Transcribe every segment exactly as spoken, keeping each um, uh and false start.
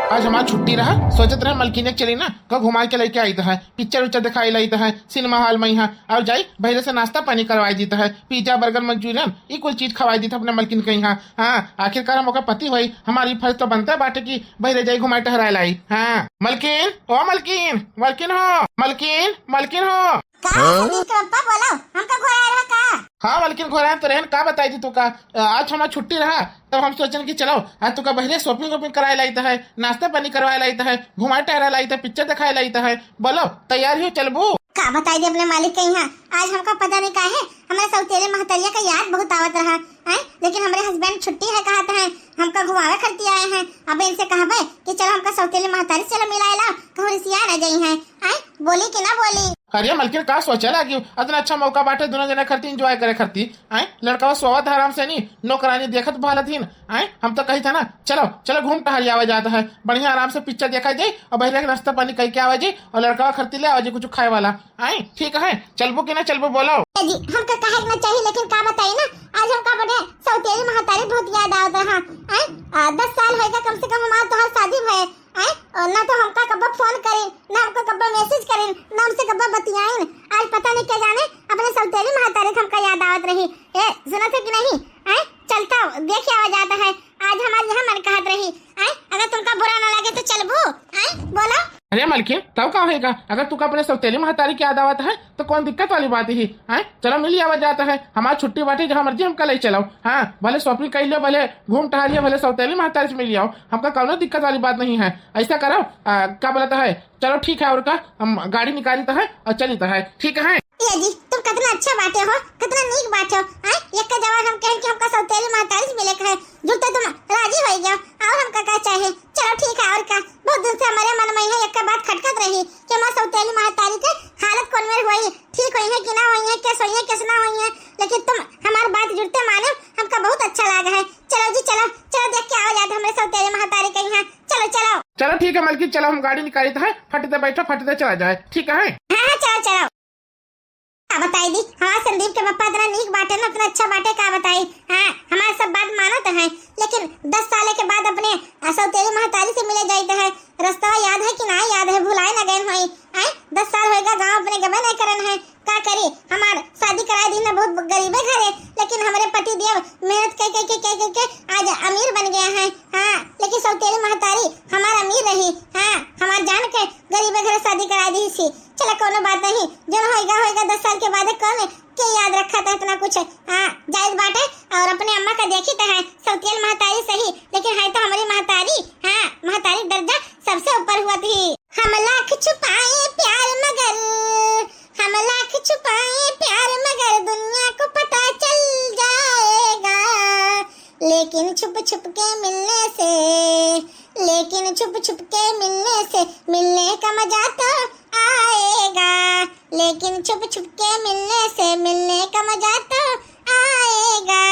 आज हमार छुट्टी रहा, सोचत रहे मलकिनिया के चली ना, का घुमाए के लइके आइत है, पिक्चर उच्चर देखाई लाइत है सिनेमा हॉल में। यहाँ और जाई बहरे से नाश्ता पानी करवाई दीत है, पिज्जा, बर्गर, मंचूरियन, ई कुल चीज खवाई दीत है अपने मलकिन के यहाँ। हाँ, आखिरकार हम ओकर पति होई, हमारी फर्ज तो बनते बाटे कि बहरे जाई घुमाए टहराए लाई। हाँ मलकिन, ओ मलकिन, मलकिन हो, मलकिन, मलकिन हो। का हाँ? संदीप के पप्पा बोलो, हमका घोराए रहा का? हाँ मलकिन, घोराए तो रहन, का बताई दी तू का, आज हमार छुट्टी रहा, तब हम सोचन कि चलो आज तू का बहरे शॉपिंग वॉपिंग कराए लाइत है, नाश्ता पानी करवाए लाइत है, घुमाए टहराए लाइत है, पिक्चर देखाए लाइत है। बोलो, तैयार हो, चलबू? का बताई दे अपने मालिक के यहाँ, आज हमका पता नहीं काहे हमारे सौतेली महतरिया का याद बहुत आवत रहा, हैं? लेकिन हमारे हस्बैंड छुट्टी है कहत हैं, हमका घुमावे खरती आए हैं। अब इनसे कहबे कि चलो हमका सौतेली महतारी से चलो मिलाए लाओ, कहूँ रिसिया न जाई हैं, हैं? बोली कि ना बोली? अरे मलकिन, का सोचे लागी, इतना अच्छा मौका बाटे दोनों जने खरती, एंजॉय करे खरती। आए, लड़कवा सोवत है आराम से, नहीं नौकरानी देखत भालत ही। आए, हम तो कही था ना, चलो चलो घूम टहल आवे जात है, बढ़िया आराम से पिक्चर देखा जाए और बहरे के नाश्ता पानी कई के आवे जाए और लड़कवा खरती ले आवे जाए कुछ खाए वाला। आए, ठीक है, चलबू कि ना चलबू, बोलो। ए जी, हमका कहे के ना चाहिए, लेकिन का बताई ना, आज हमका अपने सौतेली महतारी बहुत याद आवत रहा। आए, आ, दस साल होएगा कम से कम हमार तोहार शादी भये। आए, और ना तो हमका कब्बो फोन करिन, ना हमका कब्बो मैसेज करिन, ना हमसे कब्बो बतियाइन। आज पता नहीं क्या जाने अपने सौतेली महतारी के हमका याद आवत रही। ए, सुनत है कि नहीं? आए, चलता देख आवा जात है। आज हमार यहाँ मन कहत रही, आए, अगर तुमका बुरा ना लगे तो चलबू, आए, बोलो। अरे मलकिन, तब का होएगा, अगर तुका अपने सौतेली महतारी के याद आवत है तो कौन दिक्कत वाली बात ही, आए, चलो मिल आवा जात है, हमार छुट्टी बाटे, जहाँ मर्जी हमका ले चलो। हाँ, भले शॉपिंग कर लियो, भले घूम टहल लियो, भले सौतेली महतारी से मिल आओ, हमका कौनो दिक्कत वाली बात नहीं है। ऐसा करो, आ, का बोलत है, चलो ठीक है, और का, हम गाड़ी निकालित है और चलित है, ठीक है? ए जी, तुम कितना अच्छा बाटे हो, कितना नीक बाटे हो। आए, एक का जवाब हम कहें कि हमका सौतेली महतारी से मिले के है, जुड़ते तुम राजी हो गया, और हमका का चाहे? चलो ठीक है, और का, बहुत दिन से हमारे मन में यह एक बात खटकत रही कि हमारे सौतेली महतारी के हालत कौन मेर हुई, ठीक हुई है कि ना हुई है, कैसे हुई है, कैसे ना हुई है, लेकिन तुम हमारी बात जुड़ते माने, हमका बहुत अच्छा लगा है। चलो जी, चलो, चलो देख के आवा जात हमारे सौतेली महतारी के यहाँ। चलो, चलो। चलो ठीक है मलकिन, चलो हम गाड़ी निकालित है, फट दे बैठो, फट दे चला जाए, ठीक है? हाँ, हाँ, चलो, चलो। का बताई दी, हमार संदीप के पप्पा इतना नीक बाटे ना, इतना अच्छा बाटे, का बताई। हाँ, हमार सब बात मानत है, लेकिन दस साल के बाद अपने सौतेली महतारी से मिले जाइत है। रस्तवा याद है कि ना याद है, भुलाए ना गए होई। आए, दस साल होएगा गाँव अपने गबे नहीं करन है। का करी, हमार शादी कराए दिन बहुत गरीबे घरे, लेकिन हमरे पति देव मेहनत कह कह के, कह कह के आज अमीर बन गया है। हाँ, लेकिन सौतेली महतारी हमार अमीर रही। हाँ, हमार जान के गरीबे घरे शादी कराए दी सी। चला, कोनो बात नहीं, जौन होएगा, होएगा, दस साल के बाद कौन के याद रखा था इतना कुछ। हाँ, जायज बाटे। और अपने अम्मा का देखी तो है, सौतियन महतारी सही, लेकिन है तो हमारी महतारी। हाँ, महतारी दर्जा सबसे ऊपर हुआ थी। हम लाख छुपाए प्यार मगर, हम लाख छुपाए प्यार मगर दुनिया को पता चल जाएगा। लेकिन छुप छुप के मिलने से, लेकिन छुप छुप के मिलने से, मिलने का मजा तो आएगा। लेकिन छुप छुप के मिलने से, मिलने का मजा तो आएगा।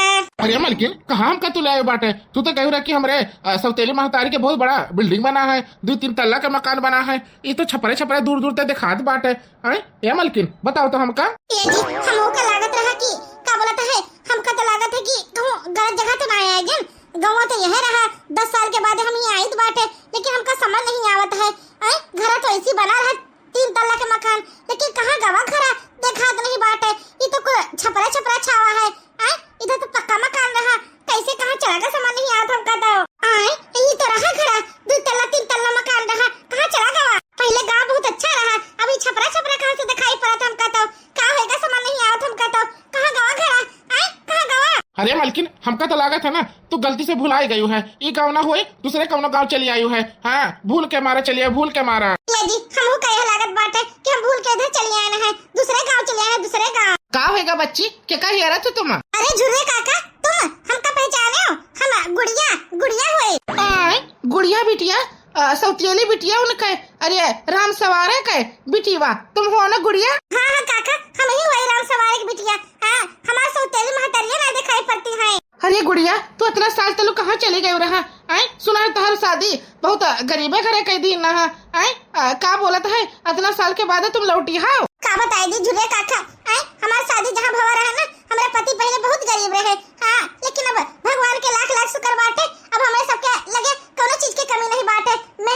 अरे मलकिन, कहाँ हमका तू ले आयो बाटे? तू तो कहू रहा कि हमरे, अ, सौतेली महतारी के बहुत बड़ा बिल्डिंग बना है, दो तीन तल्ला का मकान बना है। ये तो छपरे छपरे दूर दूर तक दिखात बाटे। हैं? ए मलकिन, बताओ तो हमका। ए जी, हमहू का लागत रहा कि, का बोलत है, हमका तो लागत है कि कहूँ गलत जगह तो ना आए जन। गौवा तो यह रहा, दस साल के बाद हम ही आइत बाटे, लेकिन हमका समझ नहीं आवत है। हैं? घर तो ऐसी बना रहा, तीन तल्ला के मकान, लेकिन कहाँ गवा घरा देखात नहीं बाटे। ये तो कोई छपरा छपरा छावा है। आय, इधर तो पक्का मकान रहा, कैसे कहाँ चला गया समझ नहीं आवत हमका तो। आय, ये तो रहा घरा, दो तल्ला तीन तल्ला मकान रहा, कहाँ चला गया? पहले गाँव बहुत अच्छा रहा, अभी छपरा छपरा कहाँ से दिखाई पड़त हमका तो। का होएगा समझ नहीं आवत हमका तो। कहाँ गवा घरा? आय, कहाँ गवा? अरे मलकिन, हमका तो लागत है ना, तू गलती से भुलाई गयू है। ई गाँव ना हुए, दूसरे कौनो गाँव चली आयू है। हाँ, भूल के मारा चली आयू, भूल के मारा। ये जी, हमहू का यह लागत बाटे कि हम भूल के इधर चली आए हैं, दूसरे गाँव चली आए हैं, दूसरे गाँव। का होएगा बच्ची, के का हेरत हो तुम? अरे झुर्रे काका, तुम हमका पहचाने हो? हम गुड़िया, गुड़िया हुए। आय, गुड़िया बिटिया, अ, सौतियली बिटिया उनके, अरे राम सवारे के बिटिया, तुम हो ना गुड़िया? हाँ, हाँ काका, हम ही हुए राम सवारे की बिटिया। हाँ, हमार सौतेली महतरिया ना दिखाई पड़ती हैं। अरे गुड़िया, तू इतना साल तलू कहाँ चली गई रहा? आय, सुना है तोहर शादी बहुत गरीबे घरे कई दिन ना है। आय, आ, का बोलत है, इतना साल के बाद तुम लौटी हो? का बताई दी झुर्रे काका, आय, हमार शादी जहाँ भवा रहा ना, हमारे पति पहले बहुत गरीब रहे। हाँ, लेकिन अब भगवान के लाख लाख शुक्र बाटे, अब हमारे सबके लगे कोनो चीज के कमी नहीं बाटे। मैं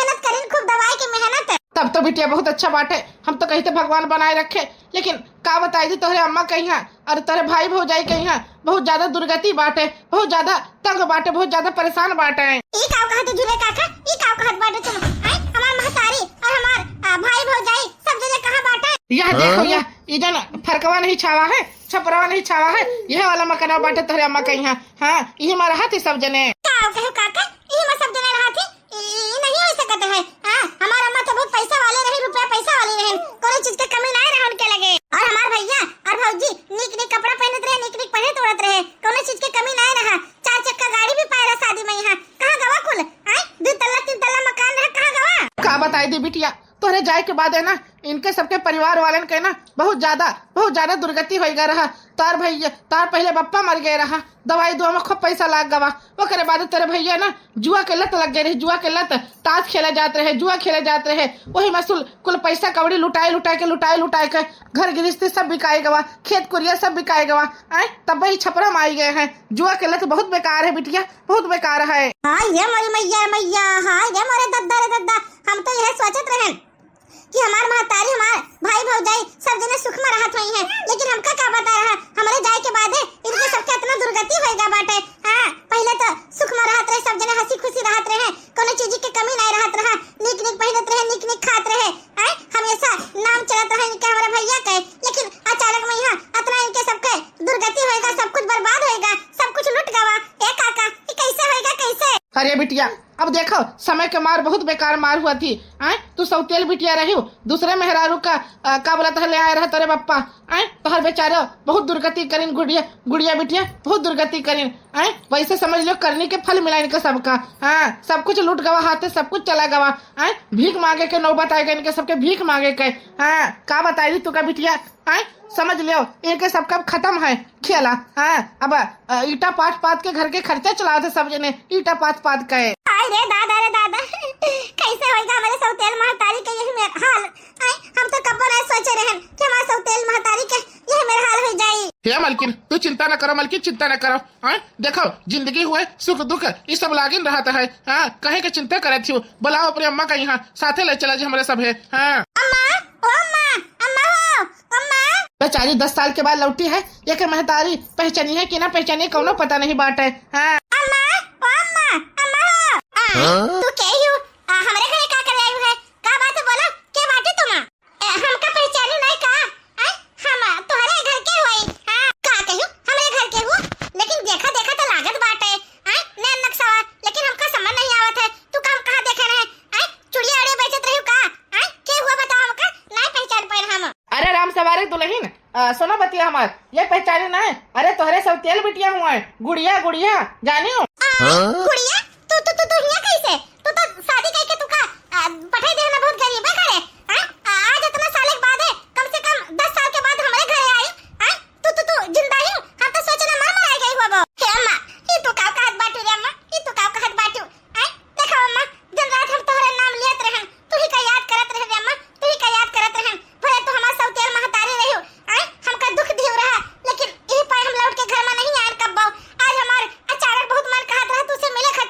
बिटिया बहुत अच्छा बाटे, हम तो कहित भगवान बनाए रखे, लेकिन का बताई दी तोहरे अम्मा कइहाँ और तोहरे भाई भौजाई कइहाँ बहुत ज्यादा दुर्गति बाटे, बहुत ज्यादा तंग बाटे, बहुत ज्यादा परेशान बाटे। ई का कहत झूले काका, ई का कहत बाटे तुम? आय, हमार महतारी और हमार, आ, भाई भौजाई सब जने कहाँ बाटे? यह देखो, हाँ? यह ई जन फरकवा नहीं छावा है, छपरवा नहीं छावा है, यह वाला मकानवा बाटे तोहरे अम्मा कइहाँ। हाँ, इही मा रहत ही सब जने। का कहे काका, इही मा सब जने रहत ही? ई, ई नहीं हो सकत है। हाँ, हमार अम्मा तो बहुत पैसा वाले रहे, रुपया पैसा वाले रहे, कोनो चीज के कमी ना रहे उनके लगे। और हमार भैया और भौजी नीक नीक कपड़ा पहनत रहे, नीक नीक पहनत ओढ़त रहे, कोनो चीज के कमी ना रहा। चार चक्का गाड़ी भी पाए रहा शादी मा यहाँ। कहाँ गवा कुल? आय, दो तल्ला तीन तल्ला मकान रहा, कहाँ गवा? का बताई दी बिटिया, तोहरे जाए के बाद है ना, इनके सबके परिवार वालन के ना बहुत ज्यादा, बहुत ज्यादा दुर्गति होइ गए रहा। तार भैया, तार पहले बप्पा मर गए रहा, दवाई दुआ मा खूब पैसा लाग गवा। ओकरे बाद तेरे भैया ना जुआ के लत लग गए रहे, जुआ के लत, ताश खेले जात रहे, जुआ खेले जात रहे, वही मा सुल कुल पैसा कौड़ी लुटाए लुटाए के, लुटाए लुटाए के घर गृहस्थी सब बिकाए गवा, खेत कुरिया सब बिकाए गवा। आय, तब वही छपरा मा आई गए हैं। जुआ के लत बहुत बेकार है बिटिया, बहुत बेकार है। हाय रे मोरी मैया, मैया, हाय रे मोरे दद्दा रे दद्दा, हम तो यह सोचत रहे कि हमार महतारी, हमार भाई भौजाई सब जने सुख मा रहत होइहैं, लेकिन हमका का पता रहा, हमरे जाए के बादे इनके सबके इतना दुर्गति होइगा बाटे। हाँ, पहिले तो सुख मा रहत रहे, सब जने हँसी खुशी रहत रहे, कोनो चीज के कमी नहीं रहत रहा, नीक नीक पहिनत रहे, नीक नीक खात रहे। आय, हमेशा नाम चलत रहा इनके हमरे भैया के, लेकिन अचानक मा यहाँ इतना इनके सबके दुर्गति होइगा, सब कुछ बर्बाद होइगा, सब कुछ लुट गवा। ए काका, ई कैसे होइगा, कैसे? अरे बिटिया, अब देखो, समय के मार बहुत बेकार मार हुआ थी। आय, तू सौतेल बिटिया रही हो, दूसरे मेहरारू का, अ, का बोलत है, ले आए रहा तेरे बप्पा। आय, तोहर बेचारा बहुत दुर्गति करिन, गुड़िया, गुड़िया बिटिया बहुत दुर्गति करिन। आय, वैसे समझ लो, करनी के फल मिला इनके सबका। हाँ, सब कुछ लूट गवा, हाथे सब कुछ चला गवा। आय, भीख मांगे के नौबत आएगा इनके सबके, भीख मांगे के। हाँ, का बताई तू का बिटिया? आय, समझ लो, इनके सबका अब खत्म है खेला। हाँ, अब, अ, ईटा पाथ पाथ के घर के खर्चा चलावत है सब जने, ईटा पाथ पाथ के। हाय रे दादा रे दादा, कैसे होइगा हमरे सौतेल महतारी के यही मेर हाल? आय, हम तो कब्बो नहीं सोचे रहन कि हमारे सौतेल महतारी के यही मेर हाल हो जाई। हे मलकिन, तू चिंता न करो मलकिन, चिंता न करो। हाँ, देखो, जिंदगी हुए सुख दुख ई सब लागिन रहत है। हाँ, कहे के चिंता करत हो, बुलाओ अपने अम्मा का यहाँ, साथे ले चला जे हमरे सब है। हाँ। अम्मा, ओ अम्मा, अम्मा हो, अम्मा। बेचारी दस साल के बाद लौटी है, ये के महतारी पहचानी है कि ना पहचानी, कौनो पता नहीं बाटे। हाँ। अम्मा, ओ अम्मा, अम्मा हो। आ, हाँ? तू के ही हो? आ, हमरे घरे का करे आई है? का बात है, बोलो, के बाटे तुम? ए, हमका पहचानी नहीं का? आय, हम तोहरे घर के होई। हाँ, का कहियो, हमरे घर के हो, लेकिन देखा देखा तो लागत बाटे। आय, नैन नक्शा, लेकिन हमका समझ नहीं आवत है, तू का हम कहाँ देखे रहे? आय, चुड़िया अड़े बेचत रही का? आय, के हुआ बताओ हमका, नहीं पहचान पाए हम। अरे राम सवारी दुल्हन, आ, सुनो बतिया हमार, ये पहचाने ना है? अरे तोहरे सौतेल बिटिया हुआ है, गुड़िया, गुड़िया, जानी हो? आ, हाँ? गुड़िया? तू, तू, तू, तू हियां कैसे? तू तो शादी करके तू का, आ, पठाई देना बहुत गरीब है घरे, हैं? आ, आज इतना साल के बाद है, कम से कम दस साल के बाद हमरे घरे आई, हैं? तू, तू, तू जिंदा ही? हम तो सोचे ना मर मराई गई होबो। हे अम्मा, ई तू का कहत बाटू रे अम्मा? ई तू का कहत बाटू? हैं? देखो अम्मा, दिन रात हम तोहरे नाम लियत रहन, तू ही का याद करत रहे रे अम्मा, तू ही का याद करत रहन। भले तू हमार सौतेल महतारी रही हो, आय, हमका दुख दियो रहा, लेकिन यही पाए हम लौट के घर में नहीं आयन कब्बो। आज हमार अचानक बहुत मन कहत रहा तुझसे मिले खातिर।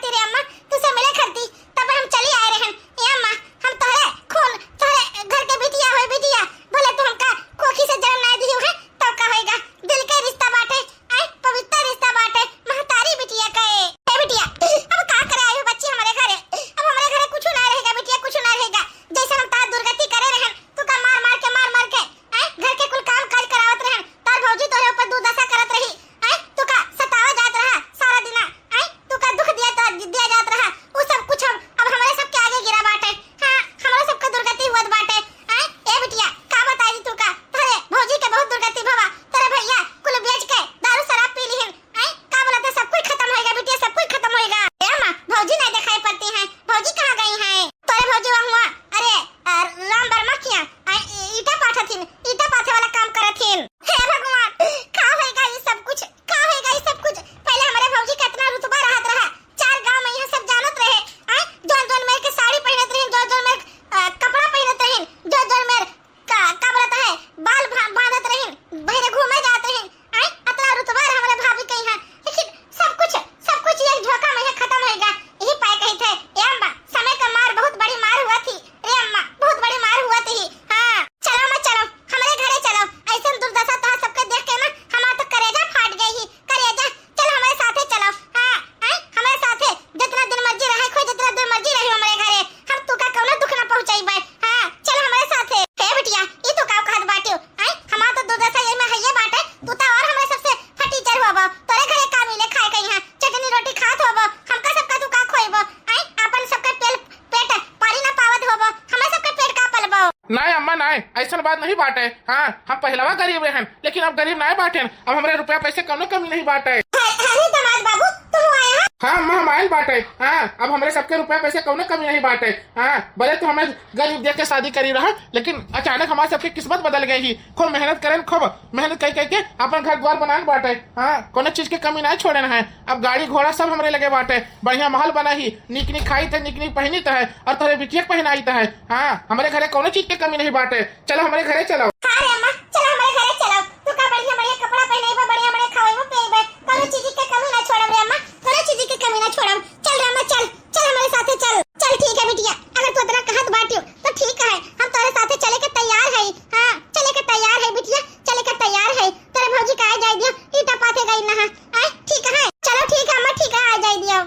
नाय अम्मा नाय, ऐसन बात नहीं बाटे। हाँ, हम पहिलवा गरीब रहन, लेकिन अब गरीब नाय बाटेन। अब हमरे रुपया पैसे कौनो कमी नहीं बाटे। अरे दामाद बाबू, तू आया है? हाँ अम्मा, हम आयल बाटे। हाँ, अब हमरे सबके रुपया पैसे कौनो कमी नहीं बाटे। हाँ, भले तो हमें गरीब देख के शादी करी रहा, लेकिन अचानक हमारे सबके किस्मत बदल गई ही। खूब मेहनत करेन, खूब मेहनत कई कई के अपन घर द्वार बनान बाटे। हाँ, कौनो चीज के कमी ना छोड़ेन है। अब गाड़ी घोड़ा सब हमरे लगे बाटे, बढ़िया महल बना ही, नीक नीक खाइत है, नीक नीक पहिनित है, और तोहरे बिटिया के पहिनाइत है। हाँ, हमरे घरे कौनो चीज के कमी नहीं बाटे। चलो हमरे घरे चलो। हाँ रे अम्मा, चलो हमरे घरे चलो। तू का बढ़िया बढ़िया कपड़ा पहिनाइबे, बढ़िया बढ़िया खवाइबे पियाइबे, कौनो चीज के कमी ना छोड़म रे अम्मा, कौनो चीज के कमी ना छोड़म। चल रे अम्मा, चल, चल हमरे साथे चल। चल ठीक है बिटिया, अगर तू इतना कहत बाटियो तो ठीक है, हम तोरे साथे चले के तैयार है। हाँ, चले के तैयार है बिटिया, चले के तैयार है। तोरे भौजी का आ जाए दियो, ईटा पाथे गई ना है। आय, ठीक है, चलो ठीक है अम्मा, ठीक है, आ जाए दियो।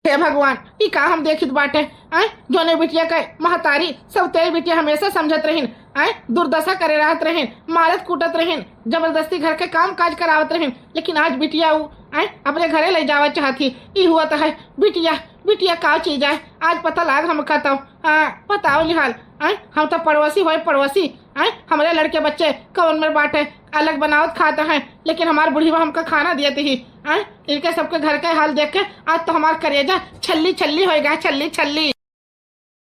हे भगवान, ई का हम देखित बाटे? आय, जोने बिटिया के महतारी सौतेल बिटिया हमेशा समझत रहिन, आय, दुर्दशा करे रहत रहिन, मारत कूटत रहिन, जबरदस्ती घर के काम काज करावत रहिन, लेकिन आज बिटिया ऊ, आय, अपने घरे ले जावा चाहत ही। ई हुआ तो है बिटिया, बिटिया का चीज है? आज पता लाग हमका तो। हाँ, बताओ निहाल, आय, हम तो पड़ोसी होए पड़ोसी, आय, हमरे लड़के बच्चे कौन में बाटे, अलग बनावत खात हैं, लेकिन हमार बुढ़िया हमका खाना दियत ही। आय, इनके सबके घर के हाल देख के आज तो हमार करेजा छल्ली छल्ली होए गया, छल्ली छल्ली।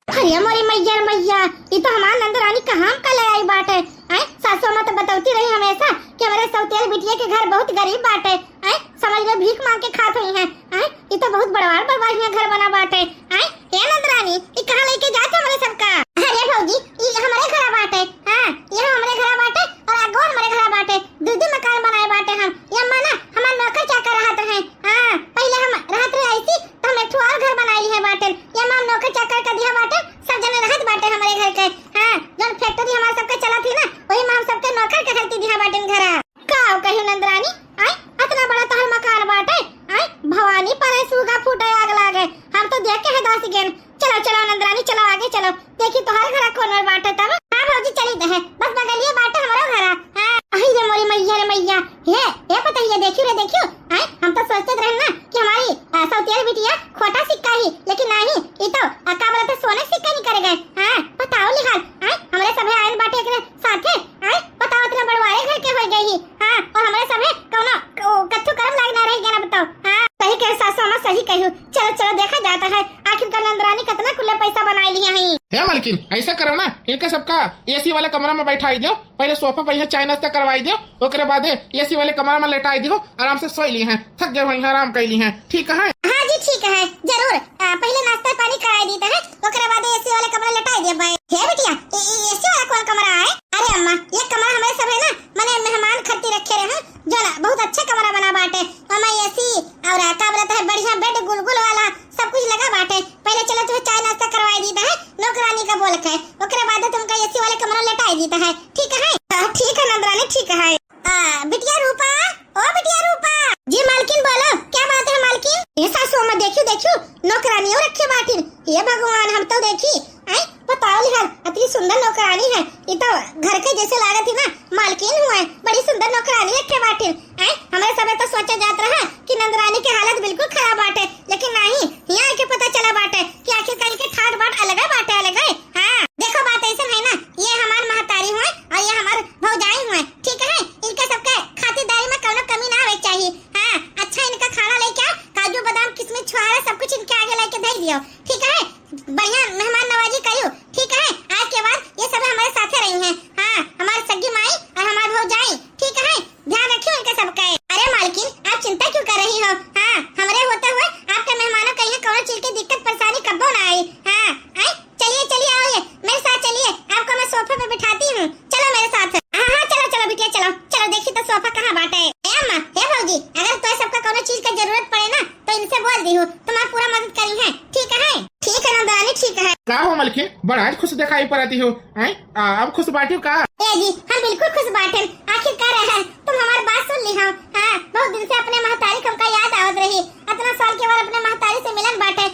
अरे मोरी मैया रे मैया, ई तो हमार नंद रानी कहाँ का ले आई बाटे। आय, सासू अम्मा तो बतौती रही हमेशा कि हमरे सौतेल बिटिया के घर बहुत गरीब बाटे। आय, समझ ले भीख मांग के खात हुई हैं। आय, ई तो बहुत बड़वार बड़वार हियां घर बना बाटे। आय, हे नंद रानी, ई कहाँ लेके जात हमरे सबका? अरे भौजी, ई हमरे घरा बाटे। हाँ, ई हमरे घरा बाटे और आगो हमरे घरा बाटे। दू दू मकान बनाए बाटे हम। ये अम्मा ना हमार नौकर चाकर रहत रहे। हाँ, पहिले हम रहत रहे ऐसी, तो हम एक ठो और घर बनाई है बाटे। ये अम्मा नौकर चाकर का दिया बाटे, सब जने रहत बाटे हमरे घर के। हाँ, जौन फैक्ट्री हमार सबके चलत ही ना, वही में हम सबके नौकर के करती दिया बाटे घरा। का कही नंद रानी, आय, अतना बड़ा तोहर मकान बाटे, आय, भवानी परे सूगा फूटे आग लागे, हम तो देख के हदास गेन। चलो, चलो नंद रानी, चलो आगे चलो, देखी तोहर घरा कौन ओर बाटे तब। हाँ भौजी, चली तो है, बस बगलिए बाटे हमरो घरा। हाँ, अही रे मोरी मैया रे मैया, हे, हे पतैया, देखियो रे देखियो, आय, हम तो सोचते रहे ना कि हमारी, आ, सौतिया बिटिया खोटा सिक्का ही, लेकिन नहीं, ई तो, आ, का बोलते सोने सिक्का निकल गए। हाँ, बताओ लिहाल, आय, हमरे सभे आयल बाटे एकरे साथे, आय, बताओ, इतना बड़वारे घर के हो गई ही। हाँ, और हमरे सभे कौनो क-, कत्थु करम लाग ना रह गया ना, बताओ। हाँ, सही कहे सासू अम्मा, सही कहू। चलो, चलो, देखा जाता है, आखिरकार नंदरानी कितना कुल्ले पैसा बनाए लिया है। हे मालकिन, ऐसा करो ना, इनका सबका एसी वाले कमरा में बैठाई दो, पहले सोफा पर यहाँ चाय नाश्ता करवाई दो, ओकरे बाद एसी वाले कमरा में लेटाई दो, आराम से सोई ली हैं, थक गए हैं, आराम कर ली हैं, ठीक है? हाँ जी, ठीक है, जरूर। आ, पहले नाश्ता पानी कराई दी है, ओकरे बाद एसी वाले कमरा लेटाई दे भाई। हे बिटिया, ए, ए, एसी वाला कौन कमरा है? अरे अम्मा, ये कमरा हमारे सब है ना, मने मेहमान खातिर रखे रहे हैं, जो ना बहुत अच्छा कमरा बना बाटे, ओमा एसी और का बोलत है, बढ़िया बेड गुलगुल वाला, सब कुछ लगा बाटे। पहले चलो तुम्हें चाय नाश्ता करवाई दी है, नौकरानी का बोल के, ओकरे बाद तुमका एसी वाले कमरा लेटाई दी है, ठीक है? हाँ, ठीक है नंदरानी, ठीक है। आ, बिटिया रूपा, ओ बिटिया रूपा। जी मालकिन बोलो, क्या बात है मालकिन? ए सासू अम्मा, देखियो, देखियो, नौकरानियों रखे बाटिन। हे भगवान, हम तो देखी, आय, बताओ लिहाल, अतनी सुंदर नौकरानी है, ये तो घर के जैसे लागत ही ना, मालकिन हुआ है, बड़ी सुंदर नौकरानी रखे बाटिन। आय, हमरे सबे तो सोचा जात रहा कि नंदरानी के हालत बिल्कुल खराब बाटे, लेकिन नहीं, यहाँ आके पता चला बाटे कि आखिरकार इनके ठाट बाट अलग बाटे, अलग। हाँ, देखो बात ऐसा है ना, ये हमार महतारी हुए और ये हमार भौजाई हुए, ठीक है? इनके सबके खातिरदारी में कौनो कमी ना आवे चाहिए। हाँ, अच्छा इनका खाना लेके आओ, काजू बादाम किशमिश छुहारा सब कुछ इनके आगे लेके दे दियो, ठीक है? बढ़िया मेहमान नवाजी करियो, ठीक है? आज के बाद ये सब हमारे साथे रही हैं। हाँ, हमारे सगी माई और हमारे भौजाई, ठीक है? ध्यान रखियो इनके सबके। अरे मालकिन, आप चिंता क्यों कर रही हो? हाँ, हमरे होते हुए आपके मेहमानों का यहाँ कौनो चीज की दिक्कत परेशानी कब्बो ना आई। हाँ, आए, चलिए, चलिए, आओ ये, मेरे साथ चलिए, आपको मैं सोफे पे बिठाती हूँ, चलो मेरे साथ। हाँ, हाँ, चलो, चलो बिटिया, चलो, चलो, देखी तो सोफा कहाँ बाटे। ए अम्मा, हे भौजी, अगर तो सबका कौनो चीज का जरूरत पड़े ना, तो इनसे बोल दी हूँ, तुम्हारी पूरा मदद करी है, ठीक है? ठीक है नंदरानी, ठीक है। का हो मलकिन, बड़ा आज खुश दिखाई पड़ती हो, हैं? आ, अब खुश बाटियो का? ए जी, हम बिल्कुल खुश बाटे। आखिर का रहे, तुम हमारी बात सुन ली हो। हाँ, बहुत दिन से अपने महतारी को हमका याद आवत रही। इतना साल के बाद अपने महतारी से मिलन बाटे।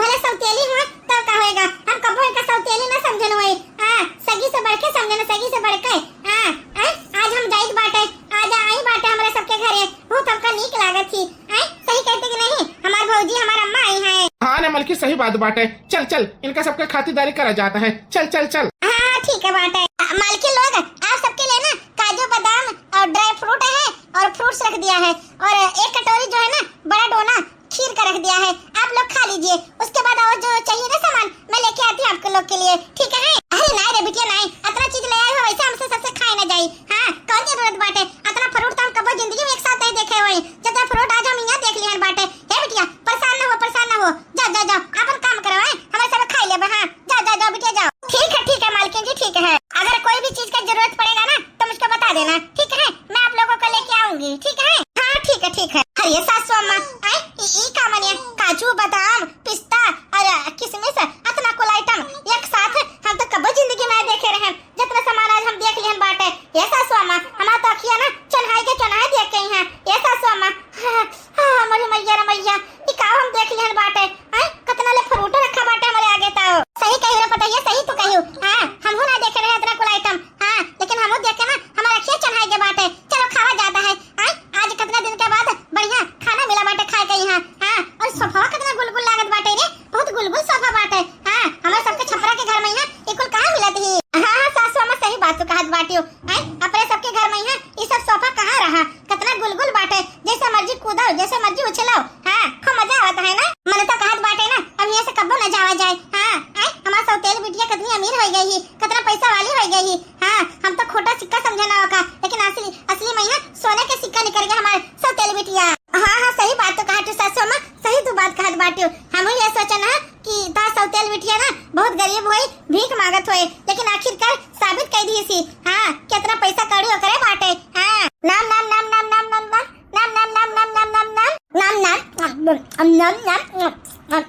भले सौतेली हुआ, तो का होएगा? हम कबो एका सौतेली ना समझन हुए। हाँ, सगी से बढ़ के समझन, सगी से बढ़ के। हाँ, हैं? आज हम जाइत बाटे, आज आई बाटे हमरे सबके घरे। बहुत हमका नीक लागत ही। हैं? सही कहते कि नहीं? हमार भौजी, हमार अम्मा आई हैं। हाँ ने मलकिन, सही बात बाटे। चल, चल, इनका सबके खातिरदारी करा जाता है। चल, चल, चल। हाँ, हाँ, ठीक है बाटे। अ, मालकिन लोग, आप सबके लिए ना काजू, बादाम और ड्राई फ्रूट है और फ्रूट्स रख दिया है, और एक कटोरी जो है ना, बड़ा डोना खीर का रख दिया है, आप लोग खा लीजिए। उसके बाद और जो चाहिए ना सामान, मैं लेके आती हूँ आपके लोग के लिए, ठीक है? अरे नाहीं रे बिटिया, नाहीं, अतना चीज ले आई हो, वैसे हमसे सबसे खाए ना जाई। हाँ, कौन जरूरत बाटे? अतना फ्रूट तो हम कबो जिंदगी में एक साथ नहीं देखे होई, जितना फ्रूट आज हम यहाँ देख लिहन बाटे। हे बिटिया, परेशान ना हो, परेशान ना हो, जाओ, जाओ, जाओ, आपन काम करो, हैं? हमारे सब खाई लेबे, हाँ, जाओ, जाओ, जाओ बिटिया, जाओ। ठीक है, ठीक है मालकिन जी, ठीक है। अगर कोई भी चीज का जरूरत पड़ेगा ना, तो मुझको बता देना, ठीक है? मैं आप लोगों को लेके आऊंगी, ठीक है? हाँ, ठीक है, ठीक है। अरे सासू अम्मा, आए, ई, ई का मनिया, काजू, बादाम, पिस्ता और किशमिश, अतना कुल आइटम एक साथ हम तो कबो जिंदगी में देखे रहे, जितना सामान आज हम देख लिहन बाटे। ये सासू अम्मा, हमार तो अखिया ना चोन्हाई के चोन्हाई देख गई हैं। ये सासू अम्मा, हाँ, हाँ, मोरी मैया रे मैया, ई का हम देख लिहन बाटे? हैं? कतना ले फ्रूट रखा बाटे हमरे आगे तो। सही कहियो रे पतोहिया, सही तू कहियो। हाँ, हमहू ना देखे रहे इतना कुल आइटम। हाँ, लेकिन हमहू देख के ना हमार अखिया चढ़ाई के बाटे। चलो खावा जाता है। हैं? आज कितना दिन के बाद बढ़िया खाना मिला बाटे खाए के यहाँ। हाँ, और सोफा कितना गुलगुल लागत बाटे रे, बहुत गुलगुल सोफा बाटे। हाँ, हमारे सबके छपरा के घर में यहाँ ये कुल कहाँ मिलत ही? हाँ, हाँ, सासू अम्मा सही बात तू कहत बाटियो। हैं? अपने सबके घर में यहाँ ये सब सोफा कहाँ रहा? कितना गुलगुल बाटे, जैसे मर्जी कूदो, जैसे मर्जी उछलो। हाँ, खूब मजा आवत है ना? मन तो कहत बाटे ना, अब यहाँ से कब्बो न जावा जाए। हाँ, आय, हमार सौतेल बिटिया कितनी अमीर हो गई ही, कितना पैसा वाली हो गई ही। हाँ, हम तो खोटा सिक्का समझे ना ओका, लेकिन असली, असली में यहाँ सोने के सिक्का निकल गया हमार सौतेल बिटिया। हाँ, हाँ, सही बात तो कहा तू सासू अम्मा, सही तू बात कहत बाटियो। हमहू ये सोचन है कि ता सौतेल बिटिया ना बहुत गरीब होई, भीख मांगत होई, लेकिन आखिरकार साबित कर दी सी, हाँ, कितना पैसा कौड़ी ओकरे बाटे। हाँ, नाम, नाम, नाम, नाम, नाम, नाम, नाम। नाम, नाम, नाम, नाम, नाम, नाम। नाम, नाम, नाम, नाम, नाम, नाम।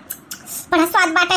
बड़ा स्वाद बाटे।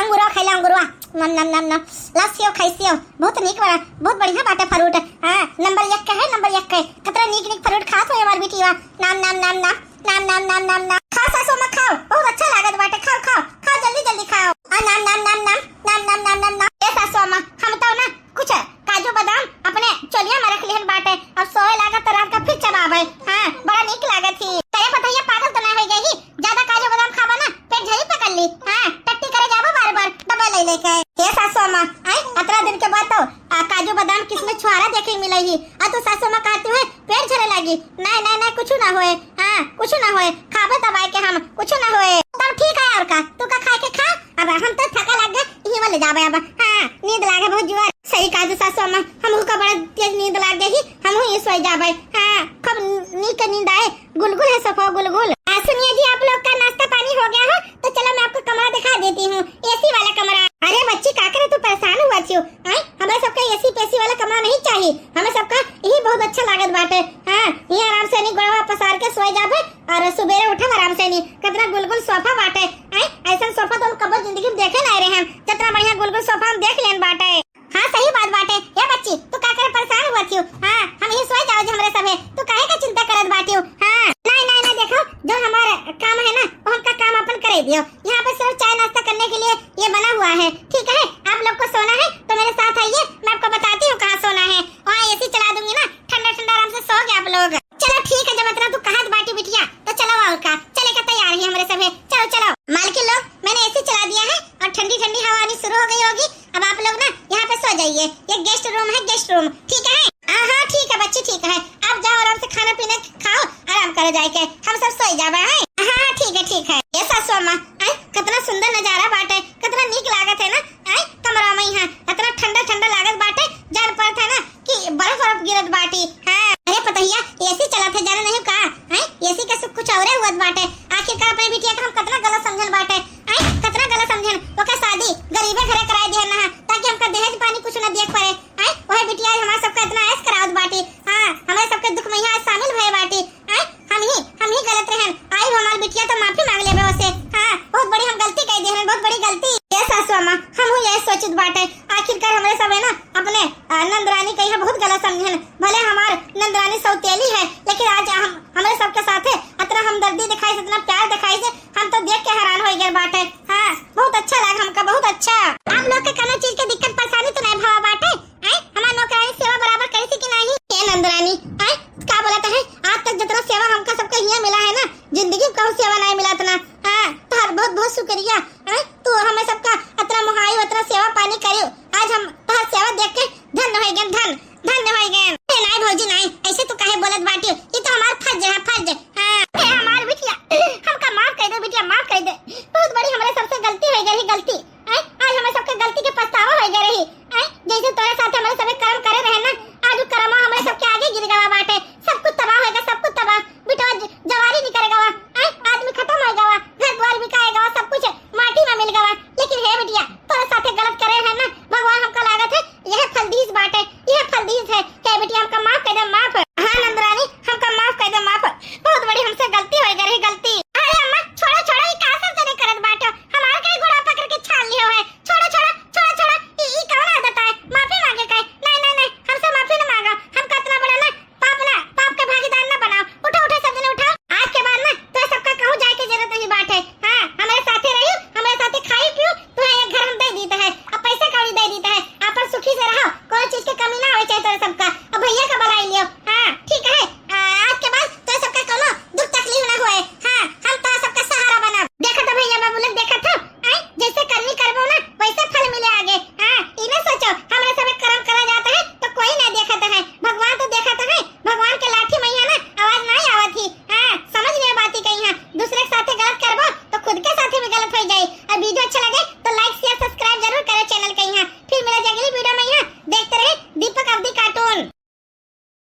अंगूरवा खाइला, अंगूरवा। नाम, नाम, नाम, नाम। ला सेव खाई, सेव। बहुत नीक बा, बहुत बढ़िया बाटे फ्रूट। हाँ, नंबर एक के है, नंबर एक के। कतरा नीक, नीक फ्रूट खात हो हमार बिटिया। नाम, नाम, नाम, नाम। नाम, नाम, नाम, नाम, नाम। खाओ सासू अम्मा, खाओ। बहुत अच्छा लागत बाटे। खाओ, खाओ। खाओ, जल्दी, जल्दी खाओ। आ, नाम, नाम, नाम, नाम। नाम, नाम, नाम, नाम, नाम। ए सासू अम्मा, हम तो ना कुछ काजू बादाम अपने चोलिया में रख लिहन बाटे, अब सोए लागत तो रात का फिर चबावे। हाँ, बड़ा नीक लागत ही। करे पतोहिया पागल तो ना हो गई ही, ज्यादा काजू बादाम खाबा ना, पेट झरी पकड़ ली। हाँ, टट्टी करे जाबो बार बार डब्बा ले लेके। हे सासू अम्मा, आय, अतरा दिन के बाद तो, आ, काजू बादाम किसमें छुहारा देखे मिले ही, आ तू सासू अम्मा कहती हुए पेट झरे लगी। नहीं, नहीं, नहीं, कुछ ना होए। हाँ, कुछ ना होए, खाबे दबाए के हम, कुछ ना होए। तब ठीक है, और का, तू का खाए के खा, अब हम तो थका लग गए, यही वाले जाबे अब। हाँ, नींद लागे बहुत जोर। सही कहा तू सासू अम्मा, हमहू का बड़ा तेज नींद लाग गई, हमहू ये सोई जाबे। हाँ, खूब नीक नींद आए, गुलगुल है सफा गुलगुल। आ, सुनिए जी, आप लोग का नाश्ता पानी हो गया हो, तो चलो मैं आपको कमरा दिखा देती हूँ, एसी वाला कमरा। अरे बच्ची, का करे तू परेशान हुआ छियो? आय, हमरा सबका एसी पेसी वाला कमरा नहीं चाहिए, हमें सबका यही बहुत अच्छा लागत बाटे। हाँ, ये आराम से नहीं गोड़वा पसार के सोए जाबे और सुबेरे उठब आराम से नहीं। कितना गुलगुल सोफा बाटे, आय, ऐसा सोफा तो हम कबो जिंदगी में देखे नहीं रहे हम, जितना बढ़िया गुलगुल सोफा हम देख लेन बाटे। हाँ, सही बात बाटे। ए बच्ची, तू का करे परेशान हुआ छियो? हाँ, हम यही सोए जाओ जी हमरे सभे। तू काहे का चिंता करत बाटियो? हाँ, नहीं, नहीं, नहीं, देखो, जो हमारा काम है ना, वो हमका काम अपन करे दियो। यहाँ पे सिर्फ चाय नाश्ता करने के लिए ये बना हुआ है, ठीक है? आप लोग को सोना है तो मेरे साथ आइए, मैं आपको बताती हूँ कहाँ सोना है। वहाँ एसी चला दूंगी ना, ठंडा ठंडा आराम से सोओगे आप लोग। चलो ठीक है, जब इतना तू कहत बाटी बिटिया, तो चलो और का, चले का तैयार ही हमरे सभे। चलो, चलो। मालकिन लोग, मैंने एसी चला दिया है और ठंडी ठंडी हवा आनी शुरू हो गई होगी। अब आप लोग ना यहाँ पे सो जाइए, ये गेस्ट रूम है, गेस्ट रूम, ठीक है? हाँ, हाँ, ठीक है बच्ची, ठीक है। आप जाओ आराम से खाना पीना खाओ, आराम करो जाके, हम सब सोई जाबे हैं। हाँ, हाँ, ठीक है, ठीक है। ये सासू अम्मा, आय, कितना सुंदर नजारा बाटे, कितना नीक लागत है ना, आय, कमरा में यहाँ इतना ठंडा ठंडा लागत बाटे, जान पड़त है ना कि बर्फ बर्फ गिरत बाटी। हाँ, अरे पतोहिया, एसी चलत है, जाने नहीं का? हैं? एसी का सुख कुछ औरे हुअत बाटे। आखिरकार अपने बिटिया का हम कितना गलत समझन बाटे, हैं? कितना गलत समझन। ओकर शादी गरीबे घरे कराए दिहन ना, ताकि हमका दहेज पानी कुछ ना दिए के पड़े, हैं? वही बिटिया आज हमारे सबका इतना ऐश करावत बाटी। हाँ, हमारे सबके दुख में यहाँ शामिल भए बाटी। आय, हम ही, हम ही गलत रहन। आई हमार बिटिया तो माफी मांग लेबे ओसे। हाँ, बहुत बड़ी हम गलती कर दिहन, बहुत बड़ी गलती। ए सासू अम्मा, हमहू यही सोचित बाटे। आखिरकार हमरे सब है ना, अपने, आ, नंदरानी का यहाँ बहुत गलत समझन। भले हमार नंदरानी सौतेली है, लेकिन आज हम, हमरे सबके साथे इतना हमदर्दी दिखाई से, इतना प्यार दिखाई से, हम तो देख के हैरान हो गए बाटे। हाँ, बहुत अच्छा लगा हमका, बहुत अच्छा। आप लोग के कोनो चीज के दिक्कत परेशानी तो नहीं भवा बाटे? आय, हमार नौकरानी सेवा बराबर करी सी कि नाही? ए नंदरानी, आय, का बोलत है? आज तक जितना सेवा हमका सबका हियाँ मिला है ना, जिंदगी में कहूँ सेवा नहीं मिला इतना। हाँ, तोहार बहुत बहुत शुक्रिया। आय, तू हमें सबका अतना मोहाई, अतना सेवा पानी करियो। आज हम तोहार तेवा देख के धन होइ गन धन।